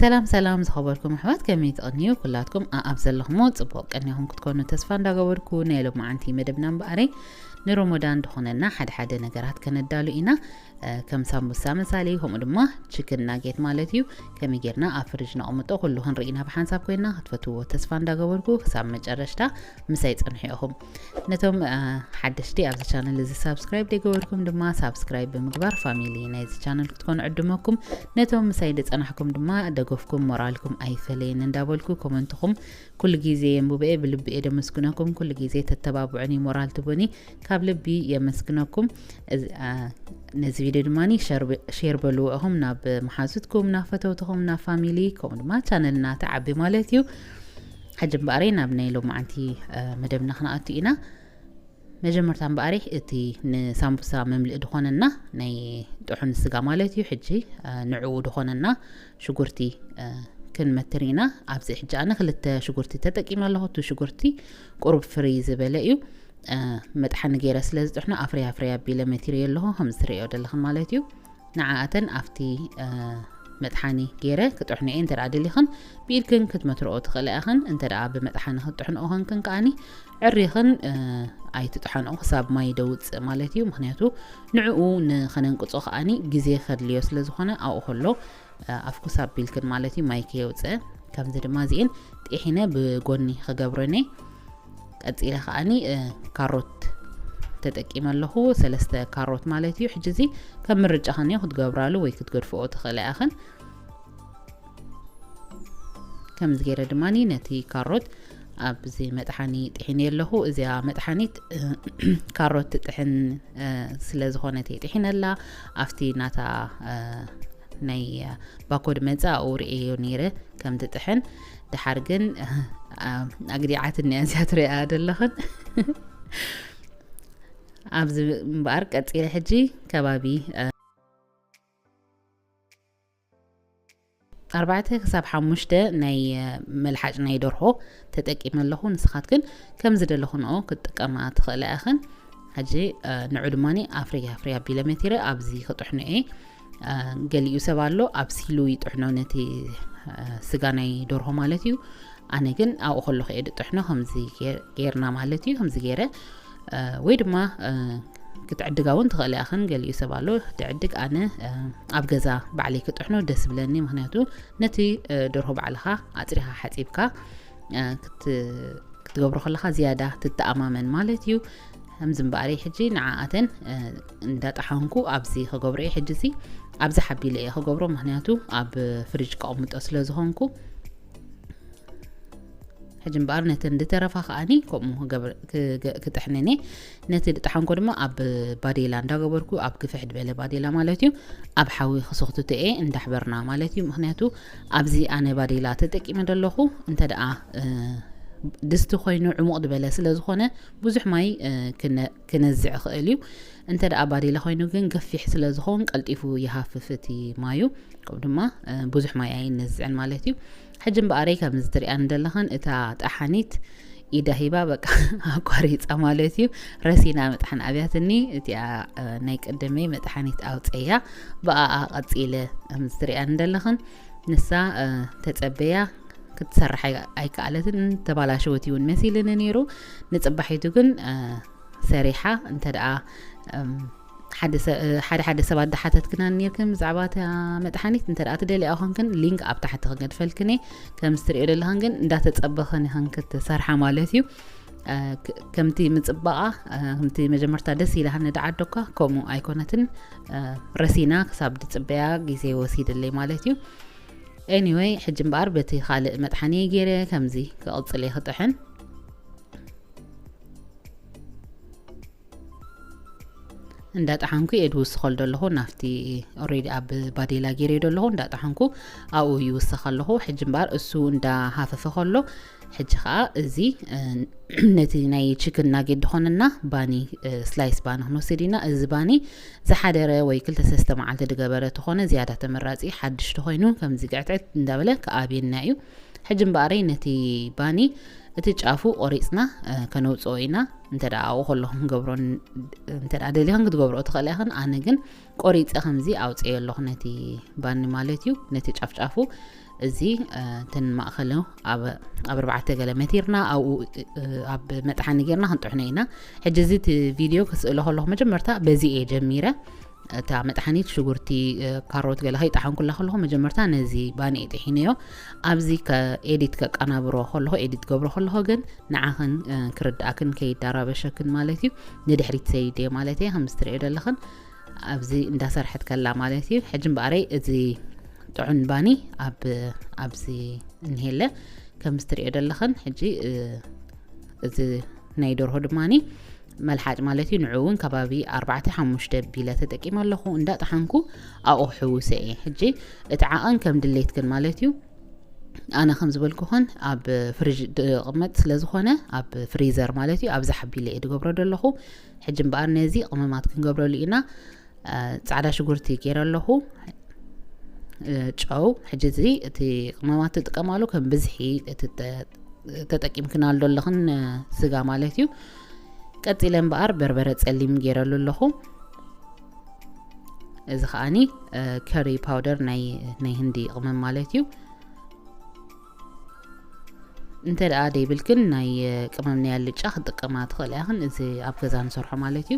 ሰላም ሰላም ዝኸበርኩም ኣሕዋት፣ ከመይ ትቕንዩ? ኩላትኩም ኣኣብ ዘለኹሞ ጽቡቕ ቀኒኹም ክትኮኑ ተስፋ እንዳገበርኩ፣ ናይ ሎማዓንቲ መደብና እምበኣረይ ንሮሞዳን ዝኾነና ሓደ ሓደ ነገራት ከነዳሉ ኢና። ከም ሳምቡሳ መሳሊ፣ ከምኡ ድማ ችክን ናጌት ማለት እዩ። ከመይ ጌርና ኣብ ፍሪጅ ነቐምጦ ኩሉ ክንርኢ ኢና ብሓንሳብ ኮይና። ክትፈትዎ ተስፋ እንዳገበርኩ ክሳብ መጨረሽታ ምሳይ ጸንሑ ኢኹም። ነቶም ሓደሽቲ ኣብዚ ቻነል እዚ ሳብስክራይብ ደይገበርኩም ድማ ሳብስክራይብ ብምግባር ፋሚሊ ናይዚ ቻነል ክትኮኑ ዕድመኩም። ነቶም ምሳይ ደጸናሕኩም ድማ ደገፍኩም ሞራልኩም ኣይፈለየን እንዳበልኩ፣ ኮመንትኹም ኩሉ ግዜ የንብበ እየ፣ ብልቢ እየ ደመስግነኩም። ኩሉ ግዜ ተተባብዑኒ፣ ሞራል ትቡኒ፣ ካብ ልቢ የመስግነኩም። ነዚ ቪድዮ ድማ ሼር በልዎ ኢኹም ናብ መሓዙትኩም፣ ናብ ፈተውትኹም፣ ናብ ፋሚሊ፣ ከምኡ ድማ ቻነልና ተዓቢ ማለት እዩ። ሕጂ እምበኣረይ ናብ ናይ ሎማዓንቲ መደብና ክንኣቱ ኢና። መጀመርታ እምበኣረይ እቲ ንሳምቡሳ መምልኢ ድኾነና ናይ ጥሑን ስጋ ማለት እዩ። ሕጂ ንዕኡ ድኾነና ሽጉርቲ ክንመትር ኢና። ኣብዚ ሕጂ ኣነ ክልተ ሽጉርቲ ተጠቂመ ኣለኹ። እቲ ሽጉርቲ ቁሩብ ፍርይ ዝበለ እዩ። መጥሓኒ ገይረ ስለ ዝጥሕኖ ኣፍርያ ኣፍርያ ኣቢለ መቲረዮ ኣለኹ፣ ከም ዝትርእዮ ዘለኽን ማለት እዩ። ንዓኣተን ኣብቲ መጥሓኒ ገይረ ክጥሕኖ እየ። እንተ ደኣ ደሊኽን ብኢድክን ክትመትርኦ ትኽእላ ኢኽን። እንተ ደኣ ብመጥሓኒ ክትጥሕንኦ ኸንክን ከኣኒ ዕሪኽን ኣይትጥሓንኦ ክሳብ ማይ ደውፅእ ማለት እዩ። ምኽንያቱ ንዕኡ ንኸነንቅጾ ከኣኒ ግዜ ከድልዮ ስለ ዝኾነ ኣብኡ ከሎ ኣፍኩስ ኣቢልክን ማለት እዩ፣ ማይ ከየውፅአ። ከምዚ ድማ እዚኤን ጥሒነ ብጎኒ ክገብረን እየ። ቀጺለ ከኣኒ ካሮት ተጠቂመ ኣለኹ፣ ሰለስተ ካሮት ማለት እዩ። ሕጂ እዚ ከም ምርጫኽን እዩ፣ ክትገብራሉ ወይ ክትገድፍኦ ትኽእላ ኢኽን። ከምዚ ገይረ ድማ ነቲ ካሮት ኣብዚ መጥሓኒ ጥሒነ ኣለኹ። እዚኣ መጥሓኒት ካሮት ትጥሕን ስለ ዝኾነት እየ ጥሒነላ። ኣብቲ ናታ ናይ ባኮ ድመጽእ ኣብኡ ርእየዮ ነይረ ከም ትጥሕን። ደሓር ግን ኣግዲዓትኒ እያ እዚኣ ትርእያ ዘለኽን። ኣብዚ እምበኣር ቀጺለ ሕጂ ከባቢ ኣርባዕተ ክሳብ ሓሙሽተ ናይ መልሓጭ ናይ ደርሆ ተጠቂመ ኣለኹ። ንስኻትክን ከም ዝደለኹንኦ ክትጥቀማ ትኽእላ ኢኽን። ሕጂ ንዑ ድማ ኣፍርያ ኣፍርያ ኣቢለ መቲረ ኣብዚ ክጥሕኖ እየ። ገሊኡ ሰብ ኣሎ ኣብሲሉ ይጥሕኖ ነቲ ስጋ ናይ ደርሆ ማለት እዩ። ኣነ ግን ኣብኡ ከለኹ እየ ድጥሕኖ። ከምዚ ጌርና ማለት እዩ። ከምዚ ገይረ ወይ ድማ ክትዕድጋ እውን ትኽእላ ኢኽን። ገሊኡ ሰብ ኣሎ ድዕድግ። ኣነ ኣብ ገዛ ባዕለይ ክጥሕኖ ደስ ብለኒ። ምኽንያቱ ነቲ ደርሆ ባዕልኻ ኣፅሪኻ ሓፂብካ ክትገብሮ ከለኻ ዝያዳ ትተኣማመን ማለት እዩ። ከምዚ እምበኣረይ ሕጂ ንዓኣተን እንዳጠሓንኩ ኣብዚ ክገብሮ እየ። ሕጂ እዚ ኣብዚ ሓቢለ እየ ክገብሮ፣ ምኽንያቱ ኣብ ፍሪጅ ከቐምጦ ስለ ዝኾንኩ። ሕጂ እምበኣር ነተን ዝተረፋ ከኣኒ ከምኡ ክጥሕነን እየ። ነቲ ዝጠሓንኮ ድማ ኣብ ባዴላ እንዳገበርኩ፣ ኣብ ግፍሕ ዝበለ ባዴላ ማለት እዩ፣ ኣብ ሓዊ ክስኽትቶ እየ እንዳሕበርና ማለት እዩ። ምኽንያቱ ኣብዚ ኣነ ባዴላ ተጠቂመ ዘለኹ እንተ ደኣ ድስቲ ኮይኑ ዕሙቕ ዝበለ ስለ ዝኾነ ብዙሕ ማይ ክነዝዕ ይኽእል እዩ። እንተ ደኣ ባዴላ ኮይኑ ግን ገፊሕ ስለ ዝኸውን ቀልጢፉ ይሃፍፍ እቲ ማዩ፣ ከምኡ ድማ ብዙሕ ማይ ኣይነዝዕን ማለት እዩ። ሕጂ እምበኣረይ ከምዚ ትሪኣኒ ዘለኽን እታ ጠሓኒት ኢዳ ሂባ በቃ ኣቋሪፃ ማለት እዩ። ረሲና መጥሓን ኣብያትኒ። እቲኣ ናይ ቅድመይ መጥሓኒት ኣውፀያ ብኣኣ ቀፂለ ከምዚ ትሪኣኒ ዘለኽን ንሳ ተፀበያ ክትሰርሕ ኣይከኣለትን። ተባላሸወት እውን መሲልኒ ነይሩ። ንፅባሒቱ ግን ሰሪሓ እንተ ደኣ ሓደ ሓደ ሰባት ዝሓተትክና ነርክን ብዛዕባ እታ መጥሓኒት እንተ ደኣ ትደልያ ኮንክን ሊንክ ኣብ ታሕቲ ክገድፈልክን እየ። ከምዚ ትሪኦ ዘለኽን ግን እንዳተጸበኽን ኢኽን ክትሰርሓ ማለት እዩ። ከምቲ ምጽባቓ ከምቲ መጀመርታ ደስ ኢላሃ ንደዓዶካ ከምኡ ኣይኮነትን። ረሲና ክሳብ ድጽበያ ግዜ ወሲድለይ ማለት እዩ። ኤኒወይ ሕጂ እምበኣር በቲ ካልእ መጥሓኒ ገይረ ከምዚ ክቕጽል እየ ክጥሕን። እንዳጠሓንኩ እየ ድውስኸሉ ዘለኹ ናፍቲ ኦሬዲ ኣብ ባዴላ ገይረዮ ዘለኹ እንዳጠሓንኩ ኣብኡ ይውስኽ ኣለኹ። ሕጂ እምበኣር እሱ እንዳሃፈፈ ከሎ ሕጂ ከዓ እዚ ነቲ ናይ ችክን ናጌት ዝኾነና ባኒ ስላይስ ባኒ ክንወስድ ኢና። እዚ ባኒ ዝሓደረ ወይ ክልተ ሰለስተ መዓልቲ ዝገበረ ተኾነ ዝያዳ ተመራፂ፣ ሓድሽ ተኾይኑ ከምዚ ግዕትዕት እንዳበለ ክኣብየና እዩ። ሕጂ እምበኣረይ ነቲ ባኒ እቲ ጫፉ ቆሪፅና ከነውፅኦ ኢና። እንተ ደኣ ኣብኡ ከሎ ክንገብሮ እንተ ደኣ ደሊኽን ክትገብርኦ ትኽእላ ኢኽን። ኣነ ግን ቆሪፀ ከምዚ ኣውፅኤ ኣለኹ ነቲ ባኒ ማለት እዩ። ነቲ ጫፍጫፉ እዚ እተን ማእኸሉ ኣብ ኣርባዕተ ገለ መቲርና ኣብኡ ኣብ መጥሓኒ ጌርና ክንጥሕኖ ኢና። ሕጂ እዚ እቲ ቪድዮ ክስእሎ ከለኹ መጀመርታ በዚ እየ ጀሚረ። እታ መጥሓኒት ሽጉርቲ፣ ካሮት ገለ ከይጠሓንኩላ ከለኹ መጀመርታ ነዚ ባኒ እየ ጥሒነዮ። ኣብዚ ኤዲት ከቀናብሮ ከለኹ፣ ኤዲት ገብሮ ከለኹ ግን ንዓኽን ክርድኣክን ከይዳራበሸክን ማለት እዩ። ንድሕሪት ሰይደ ማለት እየ፣ ከም ዝትርእዮ ዘለኽን ኣብዚ እንዳሰርሐት ከላ ማለት እዩ። ሕጂ እምበኣረይ እዚ ጥዑን ባኒ ኣብ ኣብዚ እንሄለ ከም ዝትርእዮ ዘለኽን። ሕጂ እዚ ናይ ደርሆ ድማኒ መልሓጭ ማለት እዩ። ንዑ እውን ከባቢ ኣርባዕተ ሓሙሽተ ቢለ ተጠቂመ ኣለኹ። እንዳጠሓንኩ ኣብኡ ክሕውሰ እየ። ሕጂ እቲ ዓቐን ከም ድሌትክን ማለት እዩ። ኣነ ከም ዝበልኩኽን ኣብ ፍሪጅ ድቕመጥ ስለ ዝኾነ፣ ኣብ ፍሪዘር ማለት እዩ፣ ኣብዚ ሓቢለ እየ ድገብሮ ዘለኹ። ሕጂ እምበኣር ነዚ ቅመማት ክንገብረሉ ኢና። ጻዕዳ ሽጉርቲ ገይረ ኣለኹ፣ ጨው። ሕጂ እዚ እቲ ቅመማት ትጥቀማሉ ከም ብዝሒ እቲ ተጠቂምክናሉ ኣለኽን ስጋ ማለት እዩ። ቀጺለ እምበኣር በርበረ ጸሊም ገይረሉ ኣለኹ። እዚ ከዓኒ ከሪ ፓውደር ናይ ህንዲ ቅመም ማለት እዩ። እንተ ደኣ ደይብልክን ናይ ቅመም ናይ ኣልጫ ክትጥቀማ ትኽእላ ኢኽን። እዚ ኣብ ገዛ ንሰርሖ ማለት እዩ።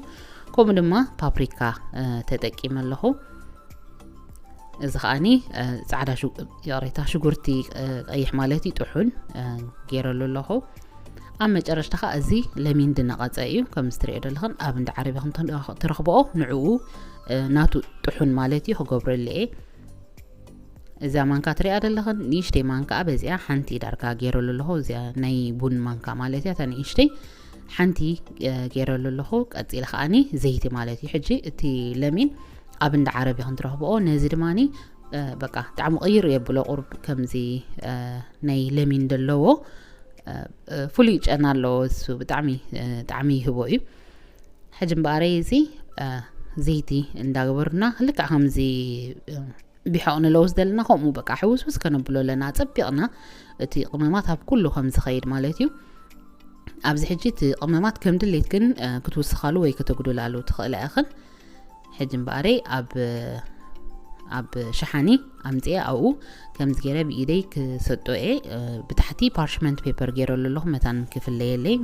ከምኡ ድማ ፓፕሪካ ተጠቂመ ኣለኹ። እዚ ከዓኒ ጻዕዳ ይቕሬታ ሽጉርቲ ቀይሕ ማለት እዩ፣ ጥሑን ገይረሉ ኣለኹ። ኣብ መጨረሽታ ከዓ እዚ ለሚን ድነቐጸ እዩ። ከም ዝትርእዮ ዘለኽን ኣብ እንዳ ዓረቢ ከም ትረኽብኦ ንዕኡ ናቱ ጥሑን ማለት እዩ ክገብረሉ እየ። እዛ ማንካ ትሪኣ ዘለኽን ንእሽተይ ማንካ በዚኣ ሓንቲ ዳርጋ ገይረሉ ኣለኹ። እዚኣ ናይ ቡን ማንካ ማለት እያ። እታ ንእሽተይ ሓንቲ ገይረሉ ኣለኹ። ቀፂለ ከዓኒ ዘይቲ ማለት እዩ። ሕጂ እቲ ለሚን ኣብ እንዳ ዓረቢ ክንትረኽብኦ፣ ነዚ ድማኒ በቃ ጣዕሚ ቅይር የብሎ። ቁርብ ከምዚ ናይ ለሚን ዘለዎ ፍሉይ ጨና ኣለዎ። እሱ ብጣዕሚ ጣዕሚ ይህቦ እዩ። ሕጂ እምበኣረይ እዚ ዘይቲ እንዳገበርና ልክዕ ከምዚ ቢሖቕ ንለውስ ዘለና ከምኡ በቃ ሕውስውስ ከነብሎ ኣለና። ጸቢቕና እቲ ቅመማት ኣብ ኩሉ ከም ዝኸይድ ማለት እዩ። ኣብዚ ሕጂ እቲ ቅመማት ከም ድሌት ግን ክትውስኻሉ ወይ ከተጉድላሉ ትኽእላ ኢኽን። ሕጂ እምበኣረይ ኣብ ኣብ ሸሓኒ ኣምፅኤ ኣብኡ ከምዚ ገይረ ብኢደይ ክሰጦ እየ። ብታሕቲ ፓርሽመንት ፔፐር ገይረሉ ኣለኹ መታን ክፍለየለይ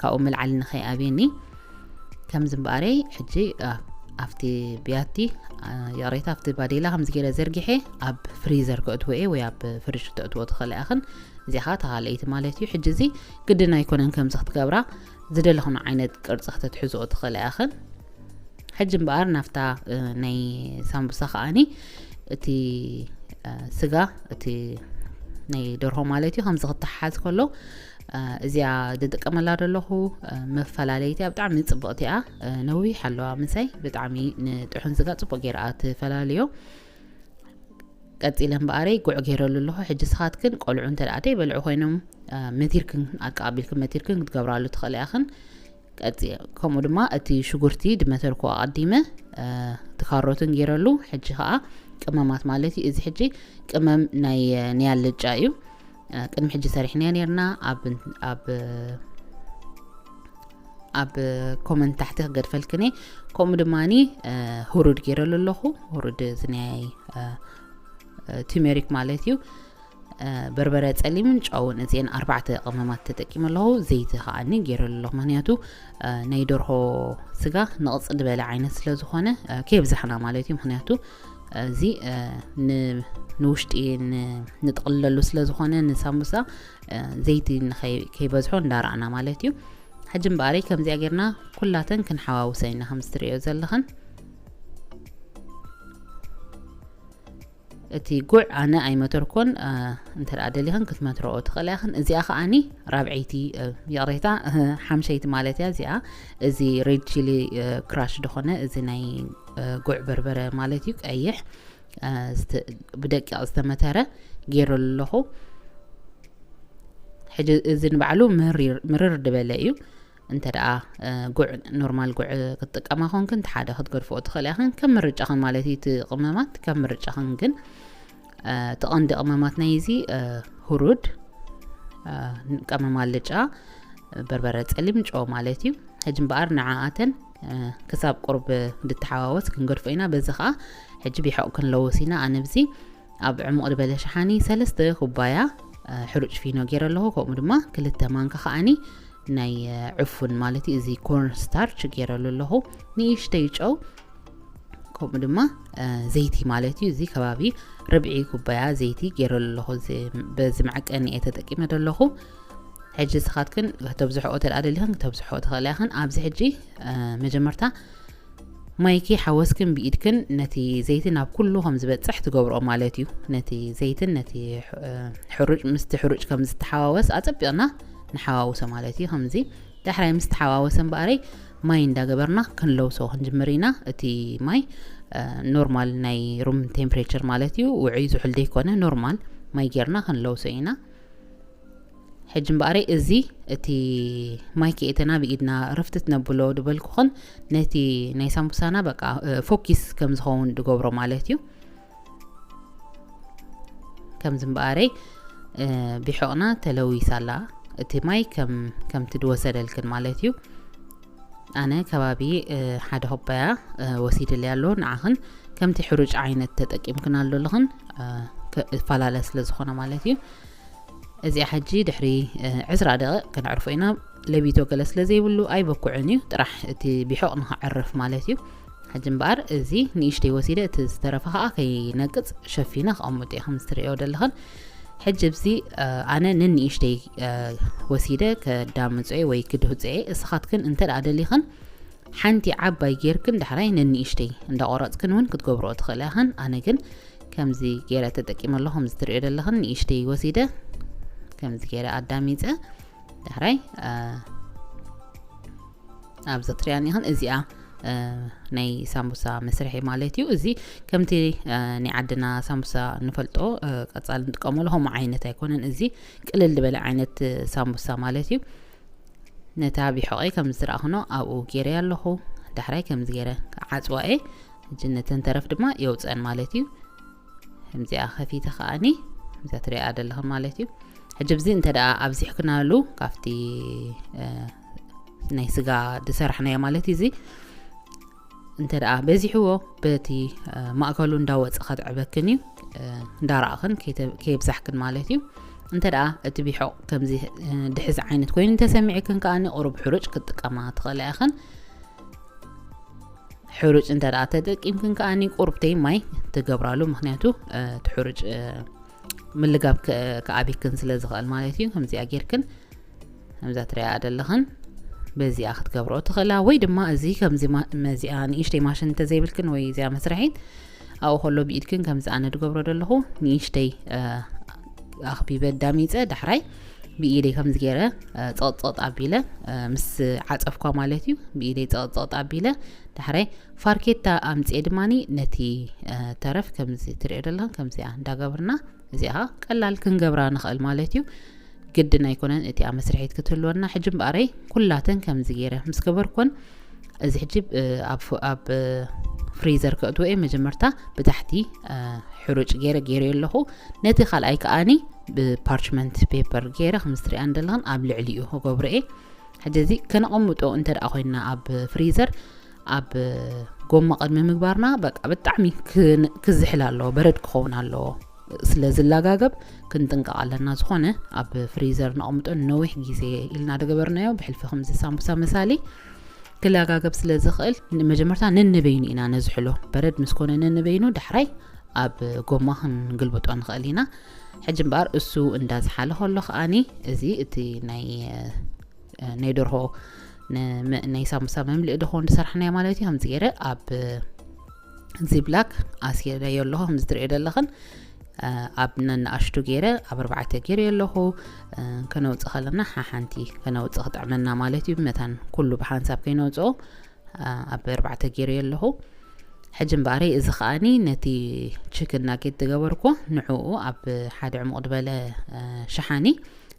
ካብኡ ምልዓሊ ንኸይኣብየኒ። ከምዚ እምበኣረይ ሕጂ ኣብቲ ብያቲ ይቕሬታ ኣብቲ ባዴላ ከምዚ ገይረ ዘርጊሐ ኣብ ፍሪዘር ከእትዎ እየ ወይ ኣብ ፍሪጅ ክተእትዎ ትኽእላ ኢኽን። እዚኣ ከዓ ተኻለይቲ ማለት እዩ። ሕጂ እዚ ግድን ኣይኮነን ከምዚ ክትገብራ፣ ዝደለኽኖ ዓይነት ቅርፂ ክተትሕዝኦ ትኽእላ ኢኽን። ሕጂ እምበኣር ናፍታ ናይ ሳምቡሳ ከዓኒ እቲ ስጋ እቲ ናይ ደርሆ ማለት እዩ ከምዚ ክተሓሓዝ ከሎ እዚኣ ዝጥቀመላ ዘለኹ መፈላለይቲ እያ። ብጣዕሚ ፅብቕቲ እያ። ነዊሕ ኣለዋ ምሳይ ብጣዕሚ ንጥሑን ስጋ ፅቡቅ ገይራ ትፈላልዮ። ቀፂለ እምበኣረይ ጉዕ ገይረሉ ኣለኹ። ሕጂ ስኻትክን ቆልዑ እንተ ደኣ ዘይበልዑ ኮይኖም መቲርክን ኣቃቢልክን መቲርክን ክትገብራሉ ትኽእላ ኢኽን። ቀፂ ከምኡ ድማ እቲ ሽጉርቲ ድመተርኩ ኣቐዲመ እቲ ካሮትን ገይረሉ። ሕጂ ከዓ ቅመማት ማለት እዩ። እዚ ሕጂ ቅመም ናይ ናይ ኣልጫ እዩ። ቅድሚ ሕጂ ሰሪሕናዮ ነርና ኣብ ኣብ ኮመንት ታሕቲ ክገድፈልክን እየ። ከምኡ ድማኒ ሁሩድ ገይረሉ ኣለኹ። ሁሩድ እዚ ናይ ቱሜሪክ ማለት እዩ። በርበረ ጸሊምን ጨውን እዚአን ኣርባዕተ ቅመማት ተጠቂመ ኣለኹ። ዘይቲ ከዓኒ ገይረሉ ኣለኹ። ምክንያቱ ናይ ደርሆ ስጋ ንቕጽ ዝበለ ዓይነት ስለ ዝኾነ ከየብዛሕና ማለት እዩ። ምክንያቱ እዚ ንውሽጢ ንጥቕልለሉ ስለ ዝኾነ ንሳምቡሳ ዘይቲ ከይበዝሖ እንዳረኣና ማለት እዩ። ሕጂ እምበኣረይ ከምዚኣ ጌርና ኩላተን ክንሓዋውሰ ኢና ከም ዝትርእዮ ዘለኽን። እቲ ጉዕ ኣነ ኣይመተርኮን፣ እንተ ደኣ ደሊኽን ክትመትረኦ ትኽእላ ኢኽን። እዚኣ ከዓኒ ራብዐይቲ፣ ይቕሬታ፣ ሓምሸይቲ ማለት እያ እዚኣ። እዚ ሬድ ቺሊ ክራሽ ዝኾነ እዚ ናይ ጉዕ በርበረ ማለት እዩ፣ ቀይሕ ብደቂቕ ዝተመተረ ገይረሉ ኣለኹ። ሕጂ እዚ ንባዕሉ ምርር ዝበለ እዩ። እንተ ደኣ ጉዕ፣ ኖርማል ጉዕ ክትጥቀማ ኮንክን፣ እቲ ሓደ ክትገድፍኦ ትኽእላ ኢኽን። ከም ምርጫኽን ማለት እዩ፣ እቲ ቅመማት ከም ምርጫኽን። ግን እቲ ቀንዲ ቅመማት ናይ እዚ ሁሩድ፣ ቀመም ኣልጫ፣ በርበረ ጸሊም፣ ጨው ማለት እዩ። ሕጂ እምበኣር ንዓኣተን ክሳብ ቁርብ ድተሓዋወስ ክንገድፎ ኢና። በዚ ኸኣ ሕጂ ቢሖቕ ክንለውስ ኢና። ኣነ ብዚ ኣብ ዕሙቕ ዝበለ ሸሓኒ ሰለስተ ኩባያ ሕሩጭ ፊኖ ገይረ ኣለኹ። ከምኡ ድማ ክልተ ማንካ ከዓኒ ናይ ዕፉን ማለት እዩ፣ እዚ ኮርን ስታርች ገይረሉ ኣለኹ። ንእሽተይ ጨው፣ ከምኡ ድማ ዘይቲ ማለት እዩ። እዚ ከባቢ ርብዒ ኩባያ ዘይቲ ገይረሉ ኣለኹ። በዚ መዐቀኒ እየ ተጠቂመ ዘለኹ። ሕጂ ስኻትክን ተብዝሖ ተደኣ ደሊኽን ተብዝሖ ትኽእላ ኢኽን። ኣብዚ ሕጂ መጀመርታ ማይኪ ሓወስክን ብኢድክን ነቲ ዘይቲ ናብ ኩሉ ከም ዝበጽሕ ትገብርኦ ማለት እዩ። ነቲ ዘይትን ነቲ ሕሩጭ ምስቲ ሕሩጭ ከም ዝተሓዋወስ ኣጸቢቕና ንሓዋውሶ ማለት እዩ። ከምዚ ዳሕራይ ምስ ተሓዋወሰ እምበኣረይ ማይ እንዳገበርና ክንለውሶ ክንጅምር ኢና። እቲ ማይ ኖርማል ናይ ሩም ቴምፕሬቸር ማለት እዩ። ውዑይ ዝሑል ዘይኮነ ኖርማል ማይ ጌርና ክንለውሶ ኢና። ሕጂ እምበኣረይ እዚ እቲ ማይ ከየእተና ብኢድና ርፍትት ነብሎ ድበልኩኽን ነቲ ናይ ሳምቡሳና በቃ ፎኪስ ከም ዝኸውን ድገብሮ ማለት እዩ። ከምዚ እምበኣረይ ቢሖቕና ተለዊሳ ኣላ። እቲ ማይ ከምቲ ድወሰደልክን ማለት እዩ። ኣነ ከባቢ ሓደ ኩባያ ወሲድለይ ኣሎ። ንዓኽን ከምቲ ሕሩጭ ዓይነት ተጠቂምክን ኣለለኽን ፈላለ ስለ ዝኾነ ማለት እዩ። እዚኣ ሕጂ ድሕሪ ዕስራ ደቂቕ ክነዕርፎ ኢና። ለቢቶ ገለ ስለ ዘይብሉ ኣይበኩዕን እዩ፣ ጥራሕ እቲ ቢሖቕ ንኸዕርፍ ማለት እዩ። ሕጂ እምበኣር እዚ ንእሽተይ ወሲደ፣ እቲ ዝተረፈ ኸዓ ከይነቅጽ ሸፊነ ክቐምጦ እየ፣ ከም ዝትርእዮ ዘለኽን። ሕጂ ኣብዚ ኣነ ንንእሽተይ ወሲደ ከዳምጾ እየ ወይ ክድህጾ እየ። እስኻትክን እንተ ደኣ ደሊኽን ሓንቲ ዓባይ ጌርክን ዳሕራይ ነንእሽተይ እንዳቆረጽክን እውን ክትገብርኦ ትኽእላ ኢኽን። ኣነ ግን ከምዚ ገይረ ተጠቂመ ኣለኹ። ከምዚ ትርእዮ ዘለኽን ንእሽተይ ወሲደ ከምዚ ገይረ ኣዳሚጸ ዳሕራይ ኣብዚ ትሪኣን ኢኽን። እዚኣ ናይ ሳምቡሳ መስርሒ ማለት እዩ። እዚ ከምቲ ናይ ዓድና ሳምቡሳ ንፈልጦ ቀጻሊ ንጥቀመሉ ከምኡ ዓይነት ኣይኮነን። እዚ ቅልል ዝበለ ዓይነት ሳምቡሳ ማለት እዩ። ነታ ቢሖቐይ ከም ዝረኣኽኖ ኣብኡ ገይረያ ኣለኹ። ዳሕራይ ከምዚ ገይረ ክዓጽዋ እየ። ሕጂ ነተን ተረፍ ድማ የውፅአን ማለት እዩ። ከምዚኣ ከፊተ ከኣኒ ከምዚኣ ትሪኣ ዘለኽን ማለት እዩ። ሕጂ ብዚ እንተ ደኣ ኣብዚሕክናሉ ካብቲ ናይ ስጋ ዝሰራሕናዮ ማለት እዩ። እዚ እንተ ደኣ በዚሕዎ በቲ ማእከሉ እንዳወፀ ከትዕበክን እዩ። እንዳረኣኽን ከይብዛሕክን ማለት እዩ። እንተ ደኣ እቲ ቢሖቕ ከምዚ ድሕዚ ዓይነት ኮይኑ እንተሰሚዕክን ከኣኒ ቁሩብ ሕሩጭ ክትጥቀማ ትኽእላ ኢኽን። ሕሩጭ እንተ ደኣ ተጠቂምክን ከኣኒ ቁሩብተይ ማይ ትገብራሉ፣ ምኽንያቱ እቲ ሕሩጭ ምልጋብ ክኣብክን ስለ ዝኽእል ማለት እዩ። ከምዚኣ ጌርክን ከምዛ ትሪኣ ዘለኽን በዚኣ ክትገብሮ ትኽእላ፣ ወይ ድማ እዚ ከምዚ መዚኣ ንእሽተይ ማሽን እንተዘይብልክን ወይ እዚኣ መስርሒት ኣብኡ ከሎ ብኢድክን ከምዚ ኣነ ድገብሮ ዘለኹ ንእሽተይ ኣኽቢበ ዳሚፀ ዳሕራይ ብኢደይ ከምዚ ገይረ ጸቕጸቕጥ ኣቢለ ምስ ዓጸፍኳ ማለት እዩ። ብኢደይ ጸቕጸቕጥ ኣቢለ ዳሕራይ ፋርኬታ ኣምፅኤ ድማ ነቲ ተረፍ ከምዚ ትሪኦ ዘለኽን ከምዚኣ እንዳገብርና እዚኣ ቀላል ክንገብራ ንኽእል ማለት እዩ። ግድን ኣይኮነን እቲኣ መስርሒት ክትህልወና። ሕጂ እምበኣረይ ኩላተን ከምዚ ገይረ ምስ ገበርኩን እዚ ሕጂ ኣብ ፍሪዘር ከእትዎ እየ። መጀመርታ ብታሕቲ ሕሩጭ ገይረ ገይረ ኣለኹ። ነቲ ካልኣይ ከኣኒ ብፓርችመንት ፔፐር ገይረ ከምዚ ትሪኣን ዘለኽን ኣብ ልዕሊኡ ክገብሮ እየ። ሕጂ እዚ ከነቐምጦ እንተ ደኣ ኮይና ኣብ ፍሪዘር ኣብ ጎማ ቅድሚ ምግባርና በቃ ብጣዕሚ ክዝሕል ኣለዎ፣ በረድ ክኸውን ኣለዎ። ስለ ዝላጋገብ ክንጥንቀቕ ኣለና። ዝኾነ ኣብ ፍሪዘር ነቐምጦ ነዊሕ ግዜ ኢልና ደገበርናዮ ብሕልፊ ከምዚ ሳምቡሳ መሳሊ ክላጋገብ ስለ ዝኽእል መጀመርታ ነንበይኑ ኢና ነዝሕሎ። በረድ ምስ ኮነ ነንበይኑ ዳሕራይ ኣብ ጎማ ክንግልብጦ ንኽእል ኢና። ሕጂ እምበኣር እሱ እንዳዝሓለ ከሎ ከኣኒ እዚ እቲ ናይ ናይ ደርሆ ናይ ሳምቡሳ መምልኢ ደኾን ዝሰርሕናዮ ማለት እዩ። ከምዚ ገይረ ኣብ ዚብላክ ኣስየደዮ ኣለኹ። ከምዚ ትሪኦ ዘለኽን ኣብ ነንኣሽቱ ገይረ ኣብ ኣርባዕተ ገይረዮ ኣለኹ። ከነውፅእ ከለና ሓሓንቲ ከነውፅእ ክጥዕመና ማለት እዩ። መታን ኩሉ ብሓንሳብ ከይነውፅኦ ኣብ ኣርባዕተ ገይረዮ ኣለኹ። ሕጂ እምበኣረይ እዚ ከኣኒ ነቲ ችክን ናጌት ዝገበርኩ ንዕኡ ኣብ ሓደ ዕሙቕ ዝበለ ሸሓኒ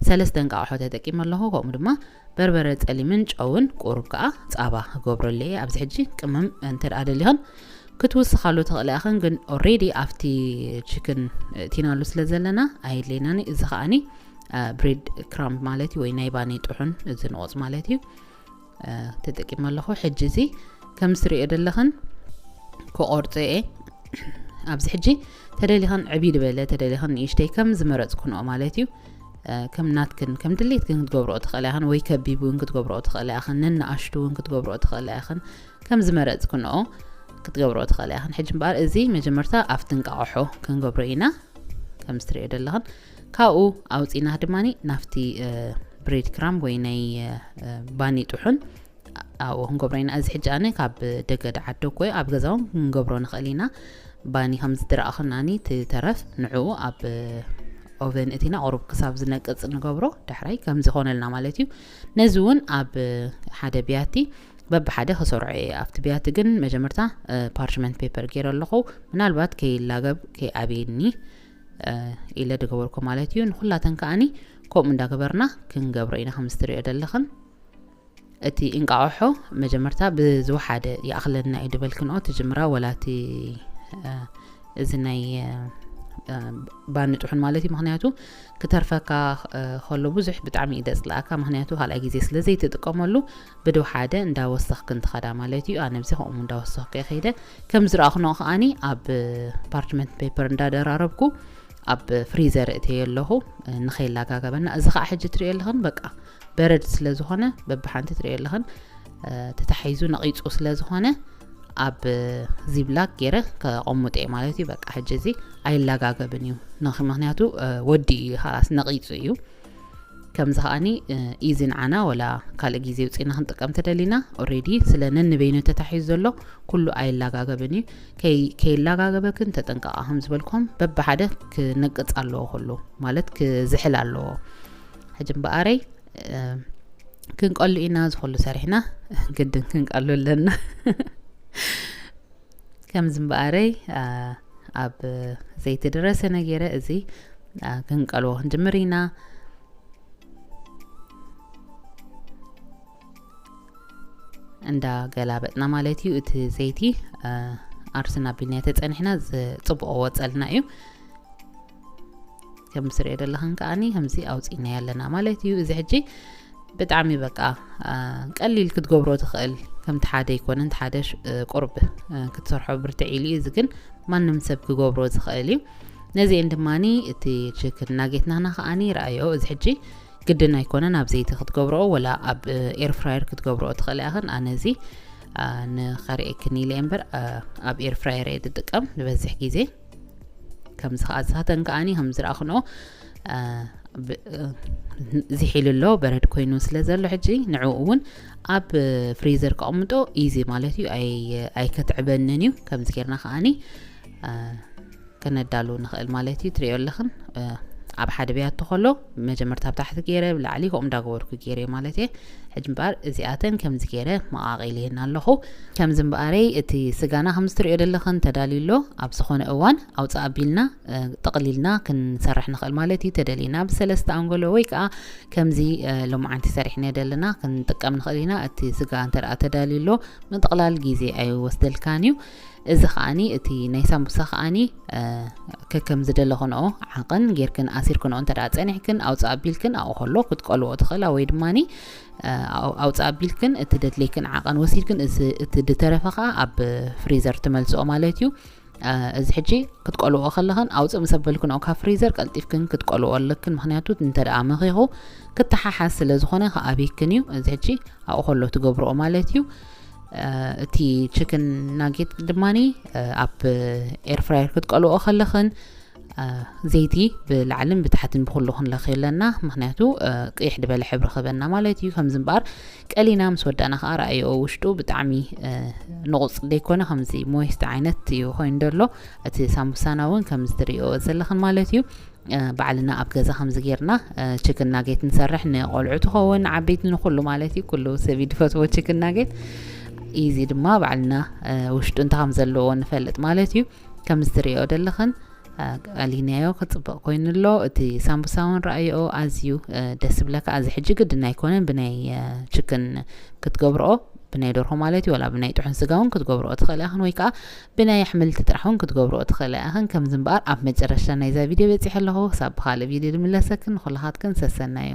ሰለስተ እንቃቑሖ ተጠቂመ ኣለኹ። ከምኡ ድማ በርበረ ጸሊምን ጨውን ቁሩብ ከኣ ጻባ ክገብረሉ እየ። ኣብዚ ሕጂ ቅመም እንተ ደኣ ደሊኽን ክትውስኻሉ ትኽእላ ኢኽን፣ ግን ኦሬዲ ኣብቲ ችክን እቲናሉ ስለ ዘለና ኣየድልየናን። እዚ ከኣኒ ብሬድ ክራምብ ማለት እዩ፣ ወይ ናይ ባኒ ጥሑን እዚ ንቑጽ ማለት እዩ። ተጠቂመ ኣለኹ። ሕጂ እዚ ከም ዝትሪኦ ዘለኽን ክቆርጾ እየ። ኣብዚ ሕጂ ተደሊኸን ዕብይ ዝበለ፣ ተደሊኸን ንእሽተይ ከም ዝመረጽኩንኦ ማለት እዩ። ከም ናትክን ከም ድሌትክን ክትገብርኦ ትኽእላ ኢኽን፣ ወይ ከቢብ እውን ክትገብርኦ ትኽእላ ኢኽን፣ ነንኣሽቱ እውን ክትገብርኦ ትኽእላ ኢኽን። ከም ዝመረጽክንኦ ክትገብርኦ ትኽእላ ኢኽን። ሕጂ እምበኣር እዚ መጀመርታ ኣብቲ እንቃቕሖ ክንገብሮ ኢና። ከም እትርእዮ ዘለኽን ካብኡ ኣውጺና ድማ ናብቲ ብሬድ ክራምብ ወይ ናይ ባኒ ጥሑን ኣብኡ ክንገብሮ ኢና። እዚ ሕጂ ኣነ ካብ ደገ ደዓደግኩ እየ፣ ኣብ ገዛ እውን ክንገብሮ ንኽእል ኢና። ባኒ ከም ዝድረኣ ከናኒ እቲ ተረፍ ንዕኡ ኣብ ኦቨን እቲና ቁሩብ ክሳብ ዝነቅጽ ንገብሮ። ዳሕራይ ከም ዝኾነልና ማለት እዩ። ነዚ እውን ኣብ ሓደ ብያቲ በብሓደ ክሰርዖ እየ። ኣብቲ ብያቲ ግን መጀመርታ ፓርችመንት ፔፐር ገይረ ኣለኹ፣ ምናልባት ከይላገብ ከይኣብየኒ ኢለ ዝገበርኩ ማለት እዩ። ንኩላተን ከዓኒ ከምኡ እንዳገበርና ክንገብሮ ኢና። ከም እትርእዮ ዘለኽን እቲ እንቃቕሖ መጀመርታ ብዝወሓደ ይኣኽለና እዩ ዝበልክንኦ ትጅምራ ወላ እቲ እዚ ናይ ባኒ ጥሑን ማለት እዩ። ምክንያቱ ክተርፈካ ከሎ ብዙሕ ብጣዕሚ እዩ ዘጽልኣካ። ምክንያቱ ካልኣይ ግዜ ስለ ዘይትጥቀመሉ ብድውሓደ እንዳወሰኽክን ትኸዳ ማለት እዩ። ኣነ ብዚ ከምኡ እንዳወሰኽኩ እየ ከይደ። ከም ዝረኣኽንኦ ከዓኒ ኣብ ፓርችመንት ፔፐር እንዳደራረብኩ ኣብ ፍሪዘር እእትዮ ኣለኹ፣ ንኸይላጋገበና። እዚ ከዓ ሕጂ ትርእዮ ኣለኽን በቃ በረድ ስለ ዝኾነ በብሓንቲ ትርእዮ ኣለኽን ተታሒዙ ነቒጹ ስለ ዝኾነ ኣብ ዚብላክ ገይረ ከቐምጦ እየ ማለት እዩ። በቃ ሕጂ እዚ ኣይላጋገብን እዩ፣ ምክንያቱ ወዲ እዩ፣ ካላስ ነቒጹ እዩ። ከምዚ ከዓኒ ኢዚ ንዓና ወላ ካልእ ግዜ ውፅኢና ክንጥቀም ተደሊና ኦሬዲ ስለ ነንበይኑ ተታሒዙ ዘሎ ኩሉ ኣይላጋገብን እዩ። ከይላጋገበክን ተጠንቀቃ ከም ዝበልኩም በብሓደ ክነቅፅ ኣለዎ፣ ኩሉ ማለት ክዝሕል ኣለዎ። ሕጂ እምበኣረይ ክንቀሉ ኢና፣ ዝኩሉ ሰሪሕና ግድን ክንቀሉ ኣለና። ከምዚ እምበኣረይ ኣብ ዘይቲ ድረሰ ነገረ እዚ ክንቀልዎ ክንጅምር ኢና። እንዳ ገላበጥና ማለት እዩ። እቲ ዘይቲ ኣርስና ቢልና ተጸኒሕና ጽቡቕ ወጸልና እዩ። ከም ዝርእዮ ዘለኽን ከዓኒ ከምዚ ኣውጺእናዮ ኣለና ማለት እዩ። እዚ ሕጂ ብጣዕሚ በቃ ቀሊል ክትገብሮ ትኽእል፣ ከምቲ ሓደ ኣይኮነን፣ እቲ ሓደ ቁርብ ክትሰርሖ ብርትዕ ኢሉ እዩ። እዚ ግን ማንም ሰብ ክገብሮ ዝኽእል እዩ። ነዚአን ድማኒ እቲ ችክን ናጌት ናህና ከዓኒ ረኣዮ። እዚ ሕጂ ግድን ኣይኮነን ኣብ ዘይቲ ክትገብርኦ ወላ ኣብ ኤር ፍራየር ክትገብርኦ ትኽእል ኢኽን። ኣነ እዚ ንኸርእየክን ኢለ እምበር ኣብ ኤር ፍራየር እየ ዝጥቀም ዝበዝሕ ግዜ። ከምዚ ከዓ ዝሳተን ከዓኒ ከም ዝረኣኽንኦ ዝሒሉ ኣሎ፣ በረድ ኮይኑ ስለ ዘሎ ሕጂ ንዕኡ እውን ኣብ ፍሪዘር ከቐምጦ ኢዚ ማለት እዩ። ኣይከትዕበንን እዩ። ከምዚ ጌርና ከዓኒ ከነዳሉ ንኽእል ማለት እዩ። ትሪኦ ኣለኽን ኣብ ሓደ ብያቲ ከሎ መጀመርታ ኣብ ታሕቲ ገይረ ብላዕሊ ከምኡ እንዳገበርኩ ገይረ ማለት እየ። ሕጂ እምበኣር እዚኣተን ከምዚ ገይረ መቓቒልየን ኣለኹ። ከምዚ እምበኣረይ እቲ ስጋና ከምዚ ትሪኦ ዘለኽን ተዳልዩ ኣሎ። ኣብ ዝኾነ እዋን ኣውፅእ ኣቢልና ጠቕሊልና ክንሰርሕ ንኽእል ማለት እዩ። ተደሊና ብሰለስተ ኣንጎሎ ወይ ከዓ ከምዚ ሎማዓንቲ ሰሪሕናዮ ዘለና ክንጥቀም ንኽእል ኢና። እቲ ስጋ እንተ ደኣ ተዳልዩ ኣሎ ምጥቕላል ግዜ ኣይወስደልካን እዩ። እዚ ከዓኒ እቲ ናይ ሳምቡሳ ከዓኒ ከከም ዝደለኽንኦ ዓቐን ጌርክን ኣሲርክንኦ እንተ ደኣ ጸኒሕክን ኣውፅእ ኣቢልክን ኣብኡ ከሎ ክትቀልዎ ትኽእላ ወይ ድማኒ ኣውፅእ ኣቢልክን እቲ ደድሌክን ዓቐን ወሲድክን እቲ ድተረፈ ከዓ ኣብ ፍሪዘር ትመልስኦ ማለት እዩ። እዚ ሕጂ ክትቀልዎ ከለኽን ኣውፅእ ምስ ኣበልክንኦ ካብ ፍሪዘር ቀልጢፍክን ክትቀልዎ ኣለክን። ምክንያቱ እንተ ደኣ መኺኹ ክተሓሓዝ ስለ ዝኾነ ከኣብየክን እዩ። እዚ ሕጂ ኣብኡ ከሎ ትገብርኦ ማለት እዩ። እቲ ችክን ናጌት ድማኒ ኣብ ኤር ፍራየር ክትቀልዎ ከለኽን ዘይቲ ብላዕልን ብታሕትን ብኩሉ ክንለኽ የለና። ምክንያቱ ቅይሕ ድበለ ሕብሪ ክህበና ማለት እዩ። ከምዚ እምበኣር ቀሊና ምስ ወዳእና ከዓ ረኣይኦ ውሽጡ ብጣዕሚ ንቑፅ ደይኮነ ከምዚ ሞይስት ዓይነት እዩ ኮይኑ ዘሎ። እቲ ሳምቡሳና እውን ከምዚ ትርእዮ ዘለኽን ማለት እዩ። ባዕልና ኣብ ገዛ ከምዚ ጌርና ችክን ናጌት ንሰርሕ፣ ንቆልዑ ትኸውን ንዓበይቲ ንኩሉ ማለት እዩ። ኩሉ ሰብ እዩ ዝፈትዎ ችክን ናጌት። ኢዚ ድማ ባዕልና ውሽጡ እንታይ ከም ዘለዎ ንፈልጥ ማለት እዩ። ከምዚ ትርእዮ ዘለኽን ቀሊናዮ ክጽብቕ ኮይኑ ኣሎ። እቲ ሳምቡሳ እውን ረኣይኦ ኣዝዩ ደስ ዝብለካ። እዚ ሕጂ ግድን ኣይኮነን ብናይ ችክን ክትገብርኦ፣ ብናይ ደርሆ ማለት እዩ፣ ወላ ብናይ ጥሑን ስጋ እውን ክትገብርኦ ትኽእላ ኢኽን፣ ወይ ከዓ ብናይ ኣሕምልቲ ጥራሕ እውን ክትገብርኦ ትኽእላ ኢኽን። ከምዚ እምበኣር ኣብ መጨረሻ ናይዛ ቪድዮ በጺሐ ኣለኹ። ክሳብ ብኻልእ ቪድዮ ድምለሰክን ንኹላኻትክን ሰሰናዩ።